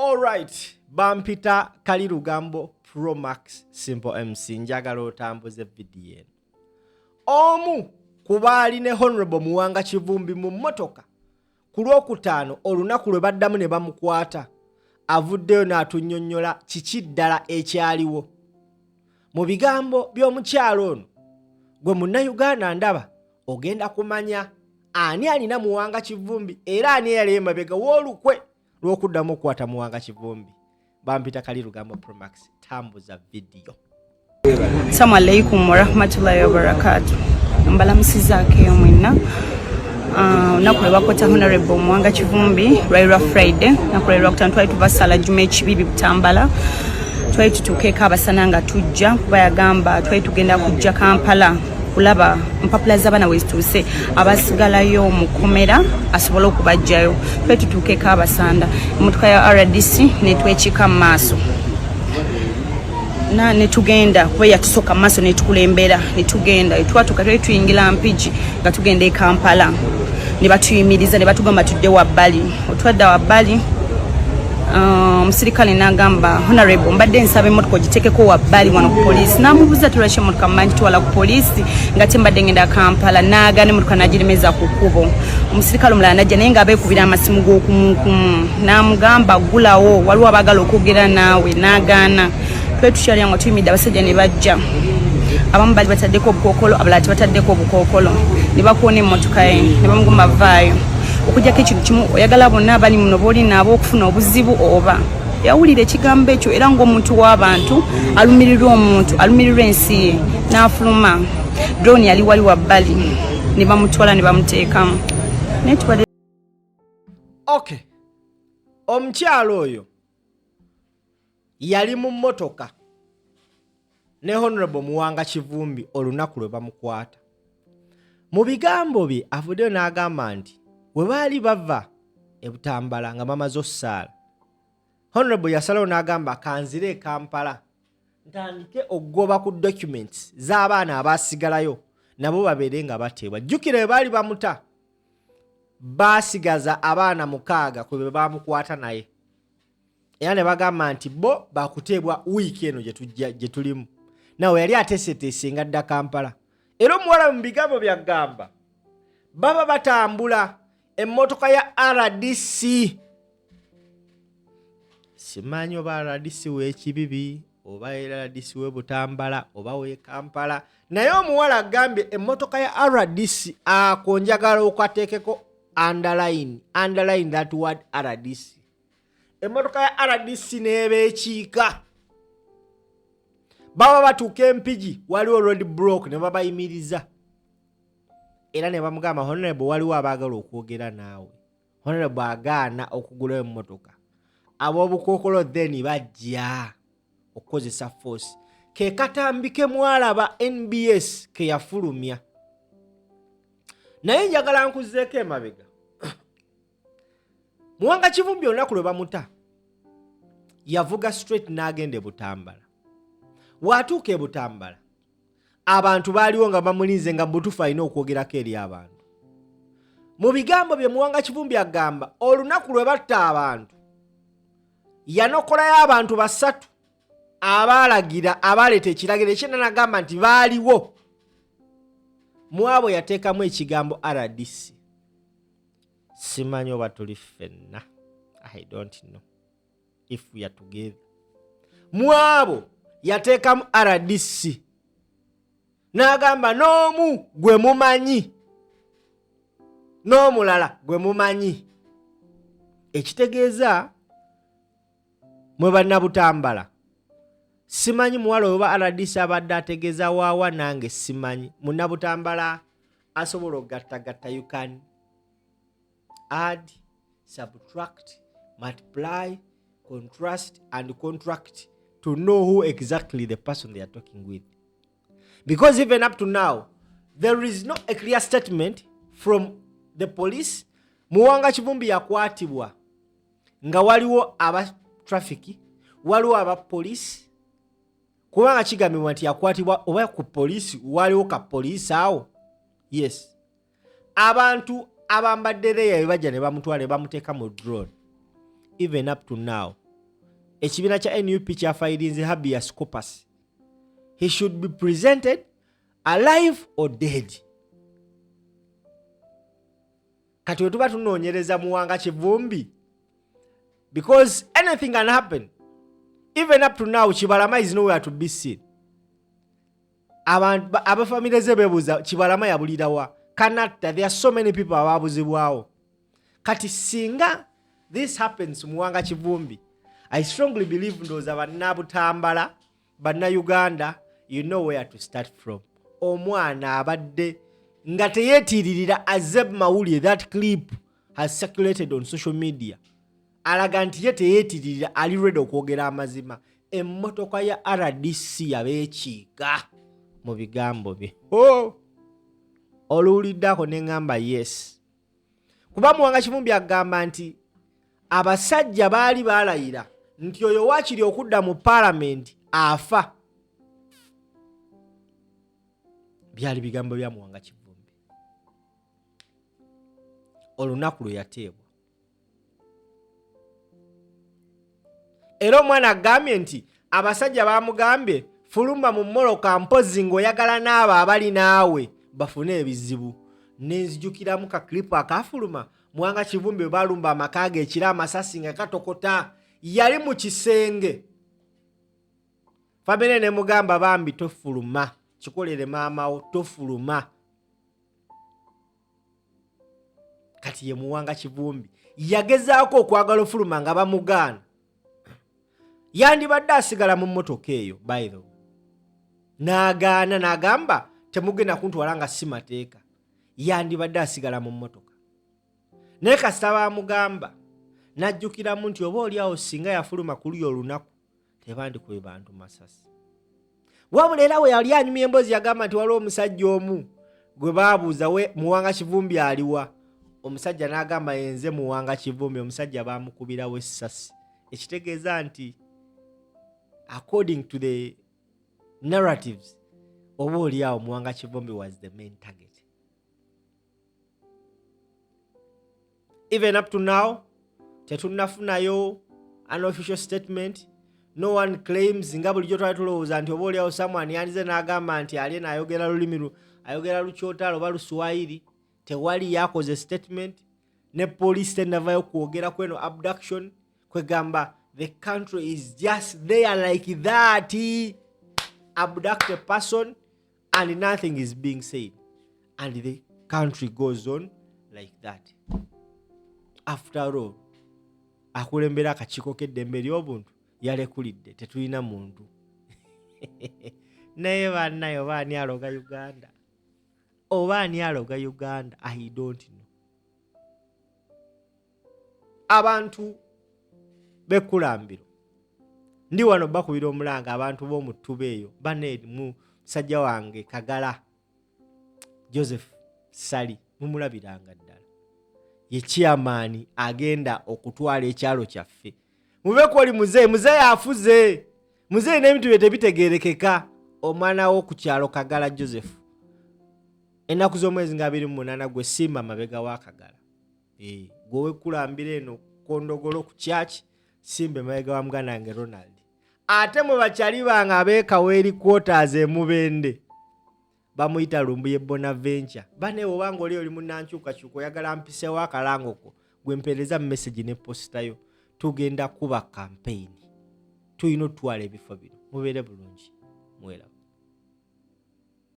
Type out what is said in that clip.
Alright, bampita Kali Lugambo Pro Max Simple MC. Njagala otambuze vidiyo eno. Omu ku baali ne Honorable Muwanga Kivumbi mu mmotoka ku Lwokutaano, olunaku lwe baddamu ne bamukwata, avuddeyo n'atunnyonnyola kiki ddala ekyaliwo. Mu bigambo by'omukyalo ono, gwe Munnayuganda ndaba ogenda kumanya ani alina Muwanga Kivumbi era ani eyali emabega w'olukwe lw'okuddamu okukwata Muwanga Kivumbi. Bampita Kali Lugambo Promax, tambuza vidiyo. Assalamu alaikum warahmatullahi wabarakatu. Mbalamusizaako eyo mwenna. Olunaku lwe bakwata Honorable Muwanga Kivumbi lwali lwa Friday, lunaku lwali lwakutaano, twali tuva sala Juma ekibibi Butambala, twali tutuukeeko abasana nga tujja, kuba yagamba twali tugenda kujja Kampala kulaba mpapula z'abaana wezituuse abasigalayo mu kkomera asobole okubajjayo. Twali tutuukeeko abasanda, emmotoka ya RDC netwekiika mu maaso na netugenda, kuba yatusooka mu maaso netukulembera netugenda. Etwatuuka twali tuyingira Mpigi nga tugenda e Kampala, ne batuyimiriza ne batugamba tudde wabbali. Otwadda wabbali, omusirikale n'agamba, "Honorable, mbadde nsaba emmotoka ogiteekeko wabbali wano ku poliisi." N'amubuuza, "Tulwaki emmotoka mangitwala ku poliisi nga te mbadde ngenda Kampala?" N'agaana, emmotoka n'agiremeza ku kkubo. Omusirikale omulala najja naye nga beekubira amasimu g'okumukumu, n'amugamba, "Ggulawo, waliwo abaagala okwogera naawe." N'agaana. Twali tukyali nga tuyimidde, abasajja ne bajja, abamu bali bataddeko obukookolo, abalala tebataddeko obukookolo, ne bakoona emmotoka ye ne bamugamba, "Vaayo, okujjako ekintu kimu, oyagala bonna abali muno booli nabo okufuna obuzibu oba?" Yawulira ekigambo ekyo, era ng'omuntu w'abantu alumirirwa, omuntu alumirirwa ensi ye, n'afuluma. Drone yali wali wabbali, ne bamutwala ne bamuteekamu, naye tubadde Okay, omukyalo oyo yali mu mmotoka ne Honorable Muwanga Kivumbi olunaku lwe bamukwata. Mu bigambo bye avuddeyo n'agamba nti we baali bava e Butambala nga bamaze ossaala, Honorable yasalawo n'agamba, "Kanzire e Kampala ntandike okugoba ku documents z'abaana abaasigalayo, nabo babeere nga bateebwa." Jjukira bwe baali bamuta, baasigaza abaana 6 kwe be bamukwata naye, era ne bagamba nti bo bakuteebwa wiiki eno gye tulimu. Nawe yali ateeseteese nga dda Kampala. Era omuwala mu bigambo byagamba, baba batambula, emmotoka ya RDC, simanyi oba RDC w'ekibibi oba RDC w'e Butambala oba w'e Kampala, naye omuwala agambye emmotoka ya RDC. Ako njagala okateekeko underline, underline that word RDC. Emmotoka ya RDC n'ebeekiika, baba batuuka Empigi, waliwo road block, ne babayimiriza era ne bamugamba, "Honorable, waliwo abaagala okwogera naawe." Honorable agaana okugulayo emmotoka. Ab'obukookolo then bajja okukozesa force, ke katambi ke mwalaba NBS ke yafulumya. Naye njagala nkuzeeko emabega. Muwanga Kivumbi olunaku lwe bamuta yavuga straight n'agenda e Butambala. Bw'atuuka e Butambala, abantu baaliwo nga bamulinze, nga mubutuufu alina okwogerako eri abantu. Mu bigambo bye Muwanga Kivumbi agamba olunaku lwe batta abantu yanokolayo abantu basatu abaalagira, abaaleeta ekiragiro ekyenda, nagamba nti baaliwo. Mu abo yateekamu ekigambo RDC. Simanyi oba tuli ffenna, I don't know if we are together. Mu abo yateekamu RDC, n'agamba n'omu gwe mumanyi n'omulala gwe mumanyi, ekitegeeza mwe Bannabutambala. Simanyi muwala oyo oba RDC abadde ategeeza waawa, nange simanyi. Munnabutambala asobola okugattagatta, you can add, subtract, multiply, contrast and contract to know who exactly the person they are talking with, because even up to now there is no a clear statement from the police. Muwanga Kivumbi yakwatibwa nga waliwo aba traffic, waliwo aba poliisi, kubanga kigambibwa nti yakwatibwa oba ku poliisi, waliwo ka poliisi awo. Yes, abantu abambadde leya bwe bajja ne bamutwala ne bamuteeka mu drone. Even up to now Ekibiina kya NUP kyafayirinze habeas corpus. He should be presented alive or dead. Kati wetuba tunoonyereza Muwanga Kivumbi, because anything can happen. Even up to now Kibalama is nowhere to be seen. Abantu abafamire ze bebuuza Kibalama yabulirawa, Kanatta. There are so many people ababuzibwawo. Kati singa this happens Muwanga Kivumbi, I strongly believe ndowooza bannabutambala, bannayuganda, you know where to start from. Omwana abadde nga teyeetiiririra azze mawulire. That clip has circulated on social media, alaga nti ye teyeetiiririra, ali ready okwogera amazima. Emmotoka ya RDC yabeekiika mu bigambo bye. Oh! Oluwulidde ako ne ŋŋamba yes, kuba Muwanga Kivumbi agamba nti abasajja baali baalayira nti oyo waakiri okudda mu paalamenti afa. Byali bigambo bya Muwanga Kivumbi olunaku lwe yateebwa. Era omwana agambye nti abasajja bamugambye fuluma mu mmoloka mpozzi ng'oyagala n'abo abali naawe bafune ebizibu. Nenzijukiramu ka clip akafuluma Muwanga Kivumbi bwe balumba amaka ge ekiro, amasasi nga katokota, yali mu kisenge. Famire nemugamba bambi tofuluma, kikolere maamawo, tofuluma. Kati ye Muwanga Kivumbi yagezaako okwagala ofuluma nga bamugaana. Yandibadde asigala mu mmotoka eyo by the way, n'agaana n'agamba temugenda kuntwala nga si mateeka. Yandibadde asigala mu mmotoka, naye kasita bamugamba n'ajjukiramu nti oba oli awo singa yafuluma ku luyo olunaku tebandikube bantu masasi. Wabula era we yali anyumya emboozi yagamba nti waliwo omusajja omu gwe baabuuza we Muwanga Kivumbi aliwa, omusajja n'agamba yenze Muwanga Kivumbi. Omusajja baamukubirawo essasi, ekitegeeza nti according to the narratives oba oli awo Muwanga Kivumbi was the main target. Even up to now tetunnafunayo an official statement, no one claims. Nga bulijjo twali tulowooza nti oba oliawo someone yandize n'agamba nti ali eno ayogera lulimi ayogera Lukyotalo oba Luswayiri. Tewali yakoze statement, ne poliisi tenavayo kwogera kweno abduction. Kwegamba the country is just there like that, abduct a person and nothing is being said, and the country goes on like that. After all, akulembera akakiiko k'eddembe ly'obuntu yalekulidde, tetulina muntu. Naye bannaye, oba ani aloga Uganda, oba ani aloga Uganda, I don't know. Abantu b'ekkulambiro, ndi wano bakubira omulanga. Abantu b'omu ttuba eyo baneri, musajja wange Kagala Joseph Sali mumulabiranga ddala, ye chairman agenda okutwala ekyalo kyaffe. Mube kwoli muzeeyi, muzeeyi afuze, muzeeyi n'ebintu bye tebitegeerekeka. Omwana wo ku kyalo Kagala Joseph, ennaku z'omwezi nga 28, gwe simba mabega wa Kagala. Gwe owekkulambira eno Kondogolo ku kyaki, simba emabega wa muganda wange Ronald. Ate mwe bakyali bange ab'e Kaweri quarters emubende, bamuyita Lumbuye Bonaventure. Bane obanga oli munnankyukakyuka, oyagala mpisewo akalango ko, gwe mpeereza message ne positayo. Tugenda kuba campaign, tulina otutwala ebifo bino. Mubeere bulungi, mweraba.